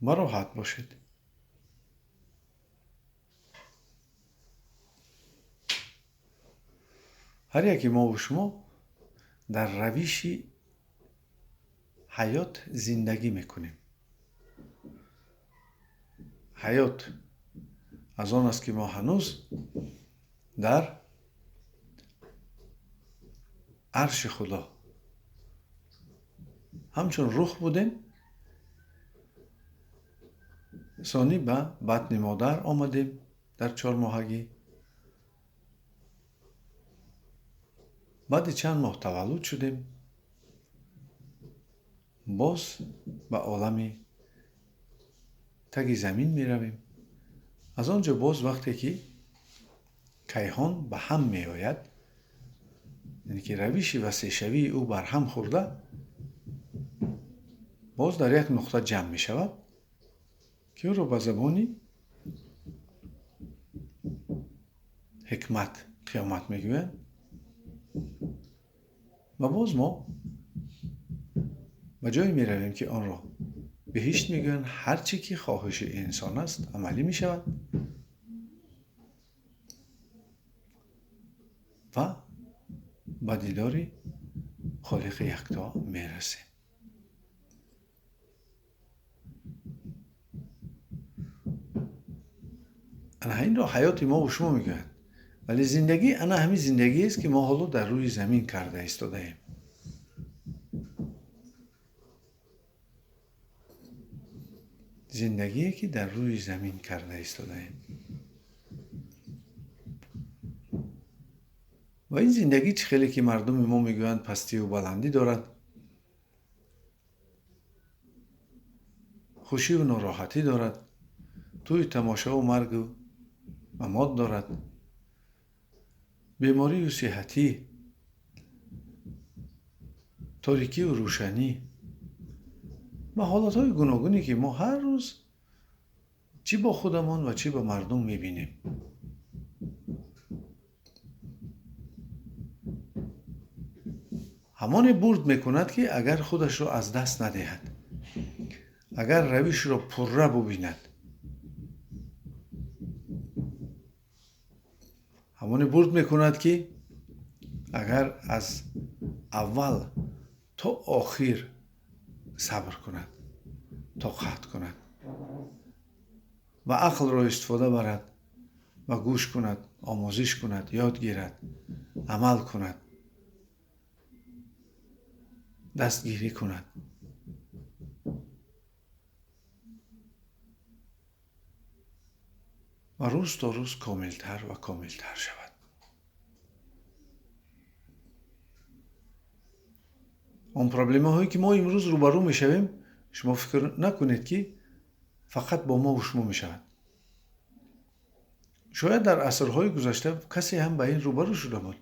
Бароҳат бошед. Ҳар яке мову шумо дар равиши ҳаёт зиндагӣ мекунем. Ҳаёт аз он аст, ки мо ҳанӯз дар арши Худо ҳамчун рӯҳ будем, сонӣ ба батни модар омадем дар 4 моҳагӣ, баъди чанд моҳ таваллуд шудем, боз ба олами таги замин меравем. Аз он ҷо боз вақте ки кайҳон ба ҳам меояд, яъне ки равиши васеъшавии ӯ барҳам хӯрда, боз дар як нуқта ҷамъ мешавад, ки ӯро ба забони ҳикмат қиёмат мегӯянд. Ва боз мо ба ҷое меравем, ки онро биҳишт мегӯянд. Ҳар чӣ ки хоҳиши инсон аст, амалӣ мешавад ва ба дидори Холиқи Якто мерасем. Ана инро ҳаёти мову шумо мегӯяд. Вале зиндагӣ ана ҳамин зиндагиест, ки мо ҳоло дар рӯи замин карда истодаем. Зиндагие, ки дар рӯи замин карда истодаем. Ва ин зиндагӣ, чӣ хеле ки мардуми мо мегӯянд, пастию баландӣ дорад, хушиву нороҳатӣ дорад, тӯи тамошову маргу мамот дорад, беморию сиҳатӣ, торикию рӯшанӣ ва ҳолатҳои гуногуне, ки мо ҳар рӯз чӣ бо худамон ва чӣ ба мардум мебинем. Ҳамоне бурд мекунад, ки агар худашро аз даст надиҳад, агар равишро пурра бубинад. Ҳамоне бурд мекунад, ки агар аз аввал то охир сабр кунад, тоқат кунад ва ақлро истифода барад ва гӯш кунад, омӯзиш кунад, ёд гирад, амал кунад, дастгирӣ кунад ва рӯз то рӯз комилтар ва комилтар шавад. Он проблемаҳое, ки мо имрӯз рӯбарӯ мешавем, шумо фикр накунед, ки фақат бо мову шумо мешавад. Шояд дар асрҳои гузашта касе ҳам ба ин рӯбарӯ шуда буд.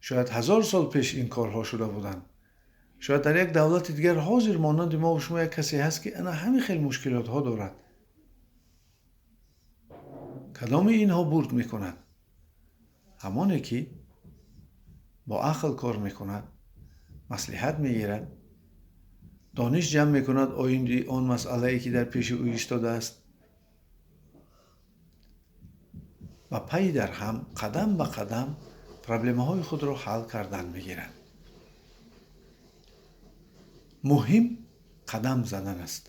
Шояд 1000 сол пеш ин корҳо шуда буданд. Шояд дар як давлати дигар ҳозир монанди мову шумо як касе ҳаст, ки ана ҳамин хел мушкилотҳо дорад. Кадоми инҳо бурд мекунад? Ҳамоне, ки бо ақл кор мекунад, маслиҳат мегирад, дониш ҷамъ мекунад оинди он масъалае, ки дар пеши ӯ истодааст, ва пай дар ҳам, қадам ба қадам проблемаҳои худро ҳал кардан мегирад. Муҳим қадам задан аст.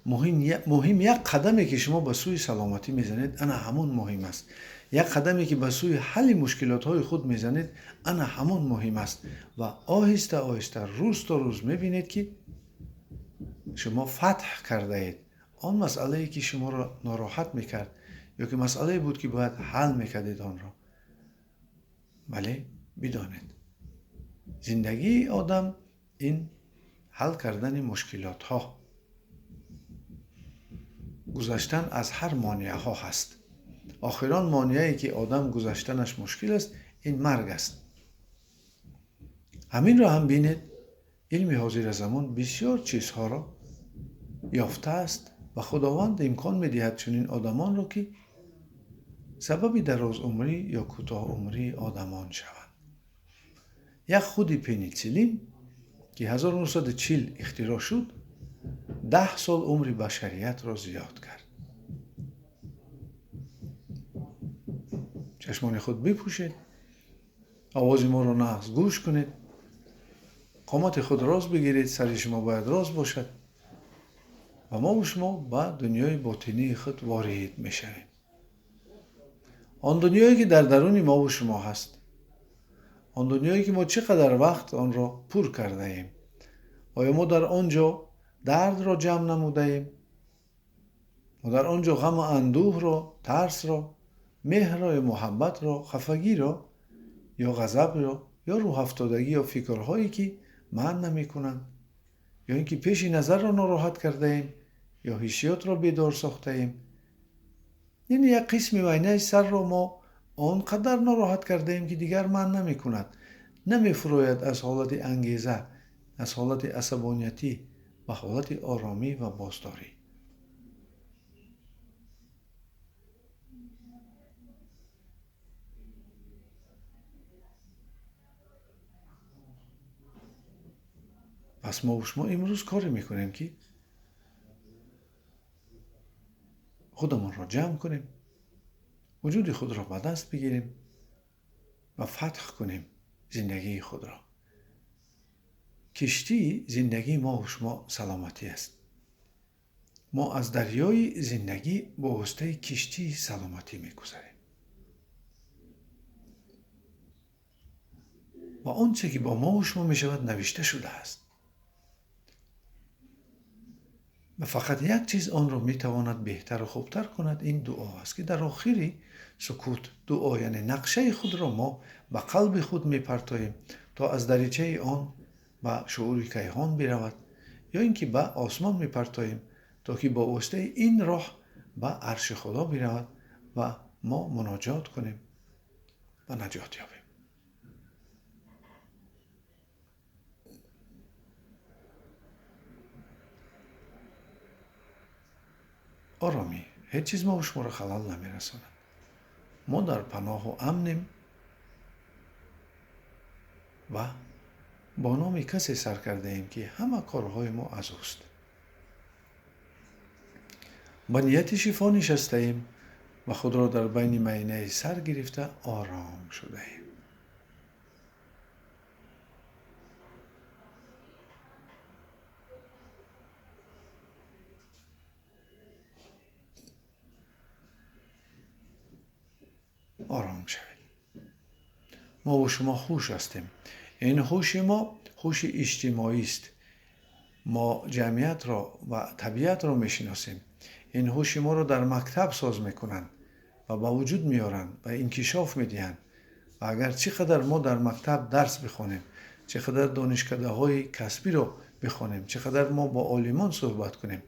Муҳим як қадаме, ки шумо ба сӯи саломатӣ мезанед, ана ҳамон муҳим аст. Як қадаме, ки ба сӯи ҳалли мушкилотҳои худ мезанед, ана ҳамон муҳим аст. Ва оҳиста оҳиста, рӯз то рӯз мебинед, ки шумо фатҳ кардаед он масъалае, ки шуморо нороҳат мекард ё ки масъалае буд, ки бояд ҳал мекардед онро. Вале бидонед, зиндагии одам ин ҳал кардани мушкилотҳо, гузаштан аз ҳар монеаҳо ҳаст. Охирон монеае, ки одам гузаштанаш мушкил аст, ин марг аст. Ҳаминро ҳам бинед, илми ҳозиразамон бисёр чизҳоро ёфтааст ва Худованд имкон медиҳад чунин одамонро, ки сабаби дарозумрӣ ё кӯтоҳумрии одамон шаванд. Як худи пенициллин, ки 1940 ихтироъ шуд, 10 сол умри башариятро зиёд кард. Чашмони худ бипӯшед, овози моро нағз гӯш кунед, қомати худ рост бигиред, сари шумо бояд рост бошад ва мо шумо ба дунёи ботинии худ ворид мешавем. Он дунёе ки дар даруни мо ва шумо ҳаст, он дунёе ки мо чӣ қадар вақт онро пур кардаем. Оё мо дар он ҷо дардро ҷамъ намудаем? Мо дар он ҷо ғаму андӯҳро, тарсро, меҳрро ё муҳаббатро, хафагиро ё ғазабро ё рӯҳафтодагӣ ё фикрҳое ки манъ намекунанд, ё ин ки пеши назарро нороҳат кардаем ё ҳиссиётро бедор сохтаем. Яъне як қисми майнаи сарро мо он қадар нороҳат кардаем, ки дигар манъ намекунад, намефурояд аз ҳолати ангеза, аз ҳолати асабониятӣ ба ҳолати оромӣ ва боздорӣ. Пас мо шумо имрӯз коре мекунем, ки худамонро ҷамъ кунем, вуҷуди худро ба даст бигирем ва фатҳ кунем зиндагии худро. Киштии зиндагии мо шумо саломатӣ аст. Мо аз дарёи зиндагӣ бо воситаи киштии саломатӣ мегузарем ва он чизе ки бо мо шумо мешавад навишта шудааст ва фақат як чиз онро метавонад беҳтару хубтар кунад, ин дуо аст, ки дар охири сукут дуо, яъне нақшаи худро мо ба қалби худ мепартоем, то аз даричаи он ба шуури кайҳон биравад, ё ин ки ба осмон мепартоем, то ки бо воситаи ин роҳ ба арши Худо биравад ва мо муноҷот кунем ва наҷот ёбем. Оромӣ, ҳеҷ чиз мо шуморо халал намерасонад. Мо дар паноҳу амнем ва бо номи касе сар кардаем, ки ҳама корҳои мо аз ӯст. Ба нияти шифо нишастаем ва худро дар байни майнаи сар гирифта ором шудаем. Ором шавед. Мо бо шумо ҳуш ҳастем. Ин ҳуши мо ҳуши иҷтимоӣ аст. Мо ҷамъиятро ва табиатро мешиносем. Ин ҳуши моро дар мактаб соз мекунанд ва ба вуҷуд меоранд ва инкишоф медиҳанд. Ва агар чӣ қадар мо дар мактаб дарс бихонем, чӣ қадар донишкадаҳои касбиро бихонем, чӣ қадар мо бо олимон суҳбат кунем,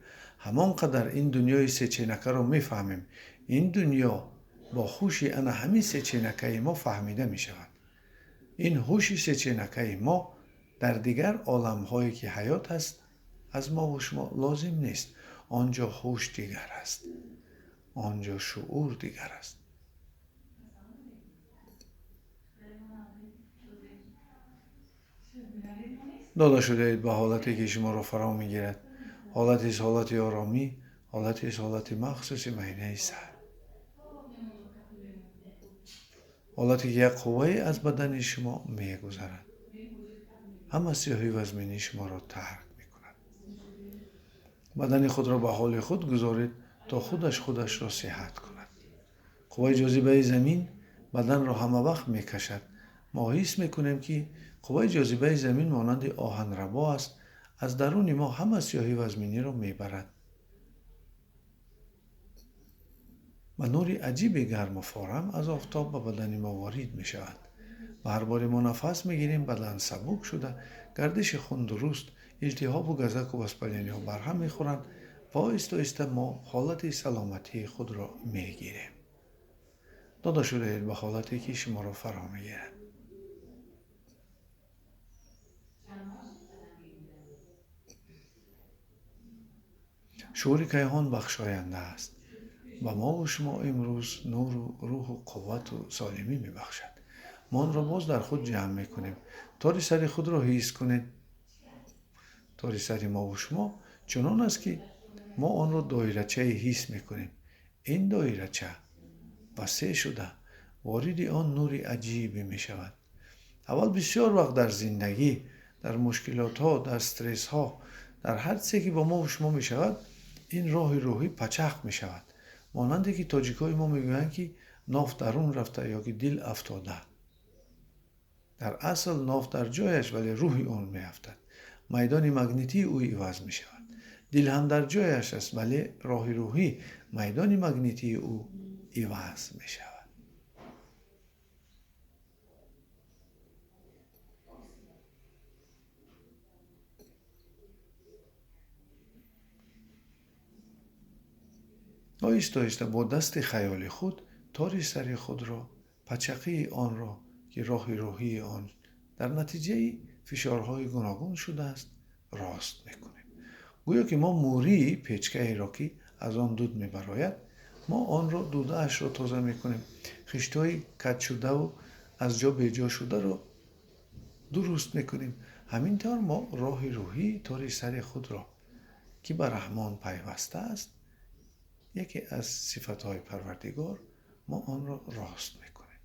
ҳамон қадар ин дунёи сеченакаро мефаҳмем. Ин дунё бо ҳуши ана ҳамин сеченакаи мо фаҳмида мешавад. Ин ҳуши сеченакаи мо дар дигар оламҳое ки ҳаёт аст аз мо ва шумо лозим нест. Он ҷо ҳуш дигар аст, он ҷо шуур дигар аст. Дода шудаед ба ҳолате ки шуморо фаро мегирад. Ҳолатест ҳолати оромӣ, ҳолатест ҳолати махсуси майнаи сар, ҳолате ки як қуввае аз бадани шумо мегузарад, ҳама сиёҳӣ вазминии шуморо тарк мекунад. Бадани худро ба ҳоли худ гузоред, то худаш худашро сиҳат кунад. Қувваи ҷозибаи замин баданро ҳама вақт мекашад. Мо ҳис мекунем, ки қувваи ҷозибаи замин монанди оҳанрабо аст, аз даруни мо ҳама сиёҳӣ вазминиро мебарад ва нури аҷиби гарму форам аз офтоб ба бадани мо ворид мешавад. Ва ҳар боре мо нафас мегирем, бадан сабук шуда, гардиши хун дуруст, илтиҳобу газаку воспалениҳо барҳам мехӯранд ва оҳиста оҳиста мо ҳолати саломатии худро мегирем. Дода шудаед ба ҳолате ки шуморо фаро мегирад. Шуури кайҳон бахшоянда аст. Ба мо ва шумо имрӯз нуру рӯҳу қуввату солимӣ мебахшад. Мо онро боз дар худ ҷамъ мекунем. Тори сари худро ҳис кунед. Тори сари мо ва шумо Чунон аст, ки мо онро доирачае ҳис мекунем. Ин доирача васеъ шуда, вориди он нури аҷибе мешавад. Аввал бисёр вақт дар зиндагӣ, дар мушкилотҳо, дар стрессҳо, дар ҳар чизе ки бо мо шумо мешавад, ин роҳи рӯҳӣ пачақ мешавад. Монанде ки тоҷикҳои мо мегӯянд, ки ноф дарун рафта ё ки дил афтода. Дар асл ноф дар ҷояш, вале рӯҳи он меафтад. Майдони магнитии ӯ иваз мешавад. Дил ҳам дар ҷояш аст, вале роҳи рӯҳӣ, майдони магнитии ӯ иваз мешавад. Оҳиста оҳиста бо дасти хаёли худ тори сари худро, пачақии онро, ки роҳи рӯҳии он дар натиҷаи фишорҳои гуногун шудааст, рост мекунем. Гӯё ки мо мӯрии печкаеро, ки аз он дуд мебарояд, мо онро дудаашро тоза мекунем, хиштҳои кадшудаву аз ҷо беҷо шударо дуруст мекунем. Ҳамин тавр мо роҳи рӯҳии тори сари худро, ки ба Раҳмон пайваста аст, яке аз сифатҳои Парвардигор, мо онро рост мекунем.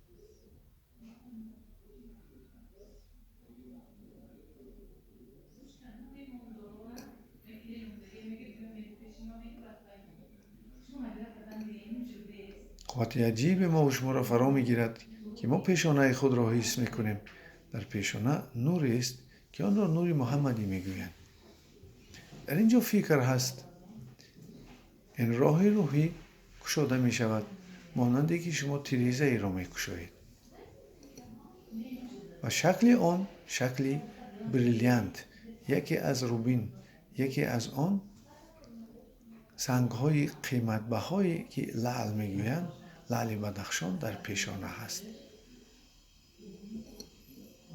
Қуввати аҷибе мо шуморо фаро мегирад, ки мо пешонаи худро ҳис мекунем. Дар пешона нурест, ки онро нури Муҳаммадӣ мегӯянд. Дар ин ҷо фикр ҳаст. Ин роҳи рӯҳӣ кушода мешавад, монанде ки шумо тирезаеро мекушоед. Ва шакли он шакли бриллиант, яке аз рубин, яке аз он сангҳои қиматбаҳое, ки лаъл мегӯянд, лаъли Бадахшон дар пешона ҳаст.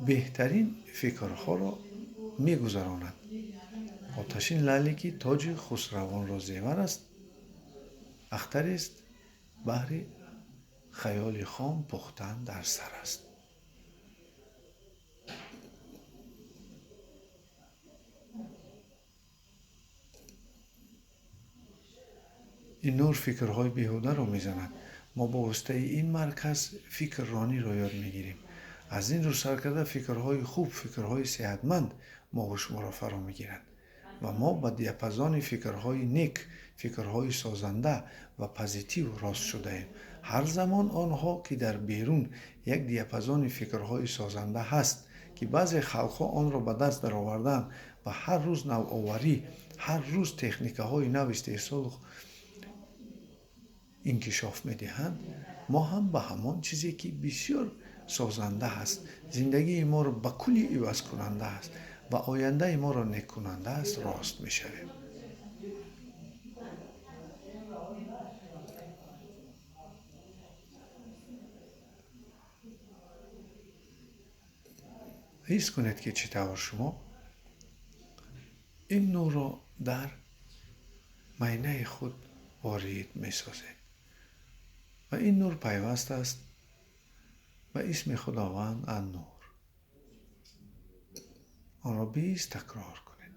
Беҳтарин фикрҳоро мегузаронад. Оташин лаъле, ки тоҷи хусравонро зевар аст, ахтарест баҳри хаёли хом пухтан дар сар аст. Ин нур фикрҳои беҳударо мезанад. Мо бо воситаи ин марказ фикррониро ёд мегирем. Аз ин рӯ сар карда фикрҳои хуб, фикрҳои сеҳатманд мову шуморо фаро мегиранд ва мо ба диапазони фикрҳои нек, фикрҳои созанда ва позитив рост шудаем. Ҳар замон онҳо, ки дар берун як диапазони фикрҳои созанда ҳаст, ки баъзе халқҳо онро ба даст дароварданд ва ҳар рӯз навоварӣ, ҳар рӯз техникаҳои нав истеҳсол инкишоф медиҳанд, мо ҳам ба ҳамон чизе, ки бисёр созанда ҳаст, зиндагии моро ба куллӣ ивазкунанда аст ва ояндаи моро неккунанда аст, рост мешавем. Ҳис кунед, ки чӣ тавр шумо ин нурро дар майнаи худ ворид месозед ва ин нур пайваст аст ба исми Худованд Ан-Нур. Онро 20 такрор кунед.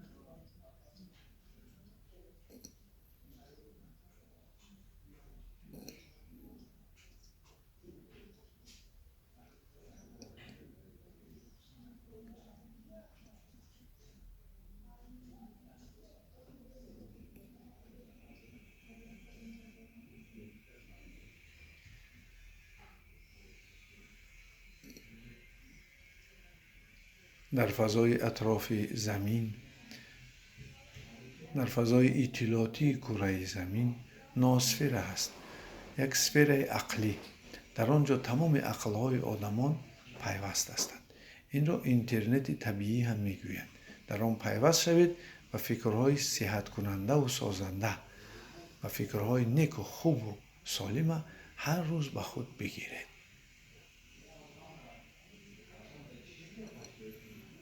Дар фазои атрофи замин, дар фазои иттилоотии кураи замин ноосфера ҳаст, як сфераи ақлӣ. Дар он ҷо тамоми ақлҳои одамон пайваст ҳастанд. Инро интернети табиӣ ҳам мегӯянд. Дар он пайваст шавед ва фикрҳои сиҳаткунандаву созанда ва фикрҳои неку хубу солима ҳар рӯз ба худ бигиред.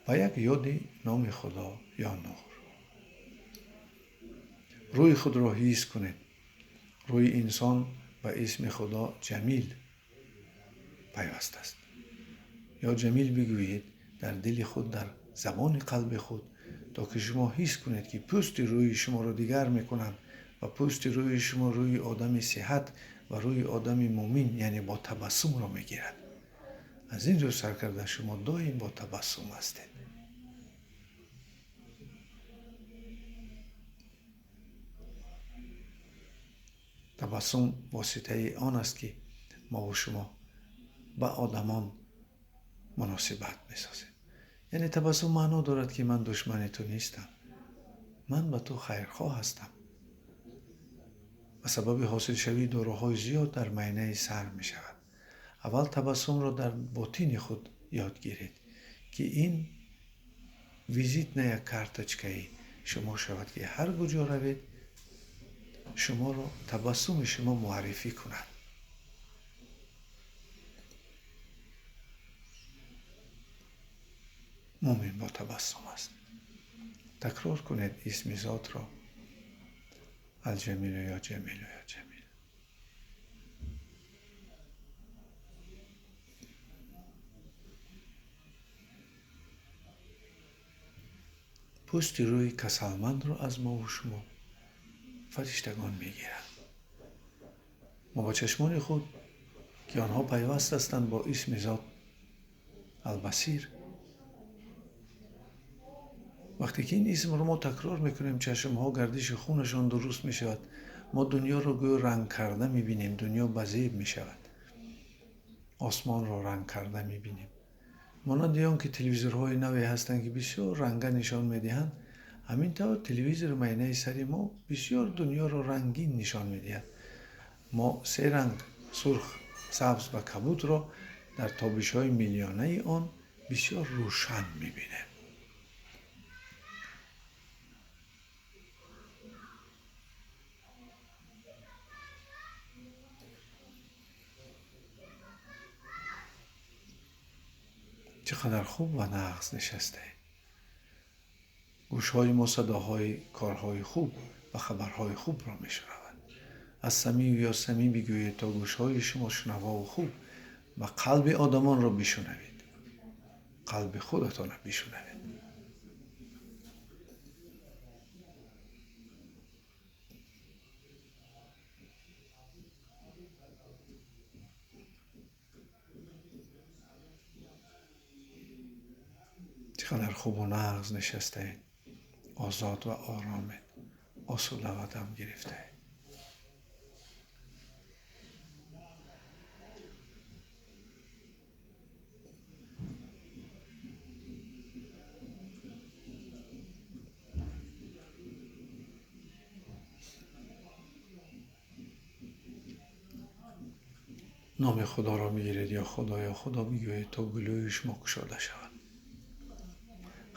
Ва як ёди номи Худо ё нур. Рӯи худро ҳис кунед. Рӯи инсон ба исми Худо Ҷамил пайваст аст. Ё Ҷамил бигӯед дар дили худ, дар забони қалби худ, То ки шумо ҳис кунед, ки пӯсти рӯи шуморо дигар мекунанд ва пӯсти рӯи шумо рӯи одами сиҳат ва рӯи одами мӯмин, яъне бо табассумро мегирад. Аз ин рӯ сар карда шумо доим бо табассум ҳастед. Табассум воситаи он аст, ки мо шумо ба одамон муносибат месозем. Яъне табассум маъно дорад, ки ман душмани ту нестам, ман ба ту хайрхоҳ ҳастам. Ба сабаби ҳосилшавии доруҳои зиёд дар майнаи сар мешавад. Аввал табассумро дар ботини худ ёд гиред, ки ин визитная карточкаи шумо шавад, ки ҳар куҷо равед шуморо табассуми шумо муаррифӣ кунад. Мӯмин бо табассум аст. Такрор кунед исми зотро: Алҷамилу ё Ҷамилу ё Ҷамил. Пӯсти рӯи касалмандро аз мову шумо фариштагон мегиранд. Мо бо чашмони худ, ки онҳо пайваст ҳастанд бо исми зот Албасир, вақте ки ин исмро мо такрор мекунем, чашмҳо гардиши хунашон дуруст мешавад. Мо дунёро гӯё ранг карда мебинем, дунё ба зеб мешавад, осмонро ранг карда мебинем. Монанди он ки телевизорҳои наве ҳастанд, ки бисёр ранга нишон медиҳанд, ҳамин тавр телевизор майнаи сари мо бисёр дунёро рангин нишон медиҳад. Мо се ранг сурх, сабз ва кабудро дар тобишҳои миллионаи он бисёр рӯшан мебинем. Чӣ қадар хуб ва нағз нишастаед. Гӯшҳои мо садоҳои корҳои хуб ва хабарҳои хубро мешунаванд. Аз Самию ё Самӣ бигӯед, то гӯшҳои шумо шунавову хуб ва қалби одамонро бишунавед. Қалби худатонро бишунавед. Чӣ қадар хубу нағз нишастаед, озод ва оромед, осуда ва дам гирифтаед. Номи Худоро мегиред, ё Худо, ё Худо бигӯед, то гулӯи шумо кушода шавад.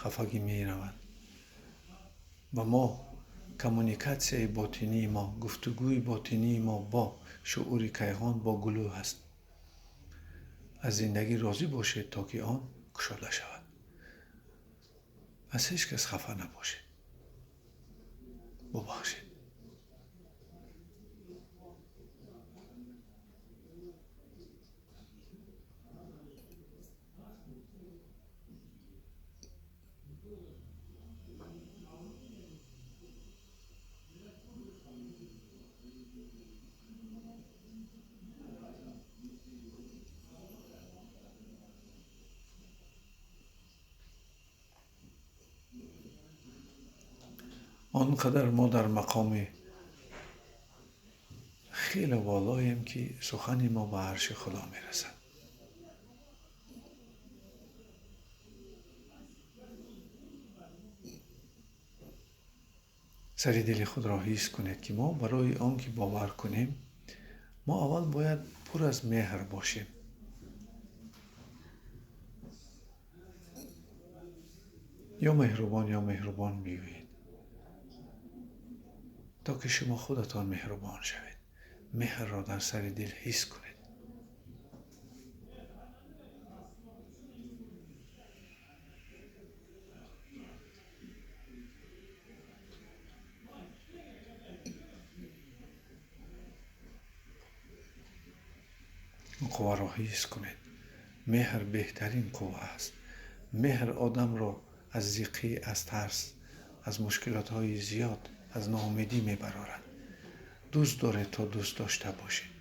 Хафагӣ меравад ва мо коммуникатсияи ботинии мо, гуфтугӯи ботинии мо бо шуури кайҳон бо гулӯ ҳаст. Аз зиндагӣ розӣ бошед, то ки он кушода шавад. Аз ҳеҷ кас хафа набошед. Бубахшед. Он қадар мо дар мақоми хеле болоем, ки сухани мо ба арши Худо мерасад. Сари дили худро ҳис кунед, ки мо барои он ки бовар кунем, мо аввал бояд пур аз меҳр бошем. Ё меҳрубон, ё меҳрубон бигӯед, то ки шумо худатон меҳрубон шавед. Меҳрро дар сари дил ҳис кунед. Қувваро ҳис кунед. Меҳр беҳтарин қувва аст. Меҳр одамро аз зиқӣ, аз тарс, аз мушкилотҳои зиёд, аз ноумедӣ мебарорад. Дӯст доред то дӯст дошта бошед.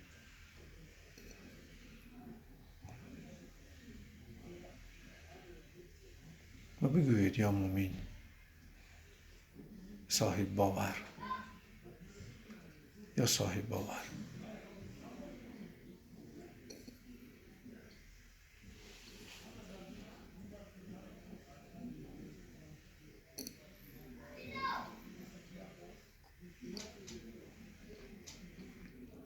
Ва бигӯед ё мӯмин, соҳиб бовар ё соҳиб бовар.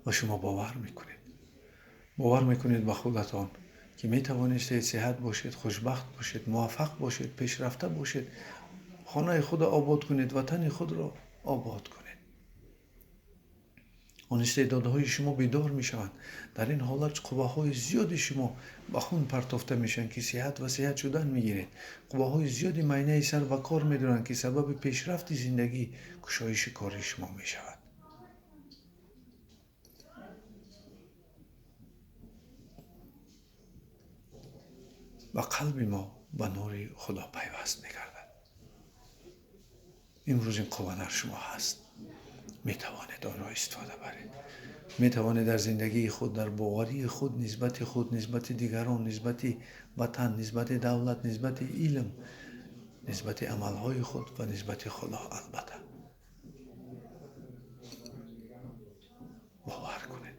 Ва шумо бовар мекунед. Бовар мекунед ба худатон ки метавонистед сиҳат бошед, хушбахт бошед, муваффақ бошед, пешрафта бошед, хонаи худро обод кунед, ватани худро обод кунед. Он истеъдодҳои шумо бедор мешаванд. Дар ин ҳолат қувваҳои зиёди шумо ба хун партофта мешаванд ки сиҳат ва сиҳат шудан мегиред. Қувваҳои зиёди майнаи сар ба кор медоранд ки сабаби пешрафти зиндагӣ, кушоиши кори шумо мешавад. Ва қалби мо ба нури Худо пайваст мегардад. Имрӯз ин қувва дар шумо ҳаст. Метавонед онро истифода баред. Метавонед дар зиндагии худ, дар боварии худ, нисбати худ, нисбати дигарон, нисбати ватан, нисбати давлат, нисбати илм, нисбати амалҳои худ ва нисбати Худо албатта бовар кунед.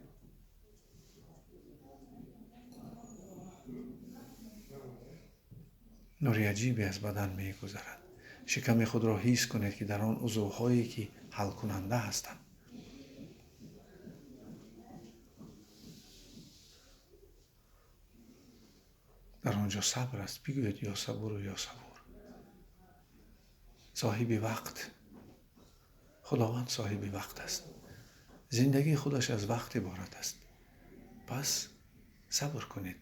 Нури аҷибе аз бадан мегузарад. Шиками худро ҳис кунед ки дар он узвҳое ки ҳалкунанда ҳастанд. Дар он ҷо сабр аст. Бигӯед ё сабуру ё сабур. Соҳиби вақт. Худованд соҳиби вақт аст. Зиндагии худаш аз вақт иборат аст. Пас сабр кунед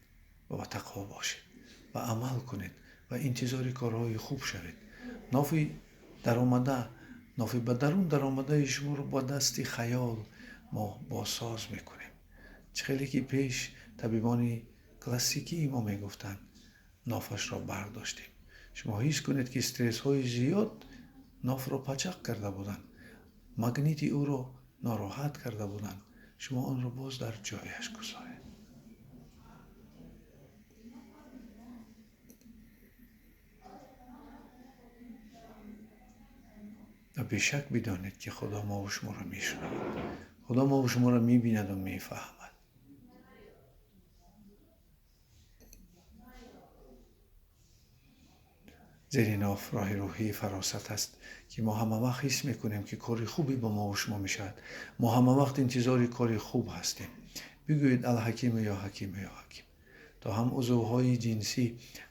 ва ба тақво бошед ва амал кунед ва интизори корҳои хуб шавед. Нофи даромада, нофи ба дарун даромадаи шуморо бо дасти хаёл мо босоз мекунем. Чӣ хеле ки пеш табибони классикии мо мегуфтанд, нофашро бардоштем. Шумо ҳис кунед ки стрессҳои зиёд нофро пачақ карда буданд, магнити ӯро нороҳат карда буданд. Шумо онро боз дар ҷояш гузоред. Ва бешак бидонед ки Худо мову шуморо мешунавад. Худо мову шуморо мебинад ва мефаҳмад. Зери ноф роҳи рӯҳии фаросат аст ки мо ҳама вақт ҳис мекунем ки кори хубе бо мову шумо мешавад. Мо ҳама вақт интизори кори хуб ҳастем. Бигӯед алҳакиму ё ҳакиму ё ҳаким, то ҳам узвҳои ҷинсӣ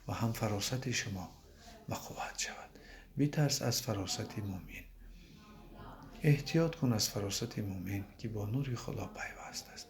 ва ҳам фаросати шумо ба қувват шавад. Битарс аз фаросати мӯмин. Эҳтиёт кун аз фаросати мӯмин ки бо нури Худо пайваст аст.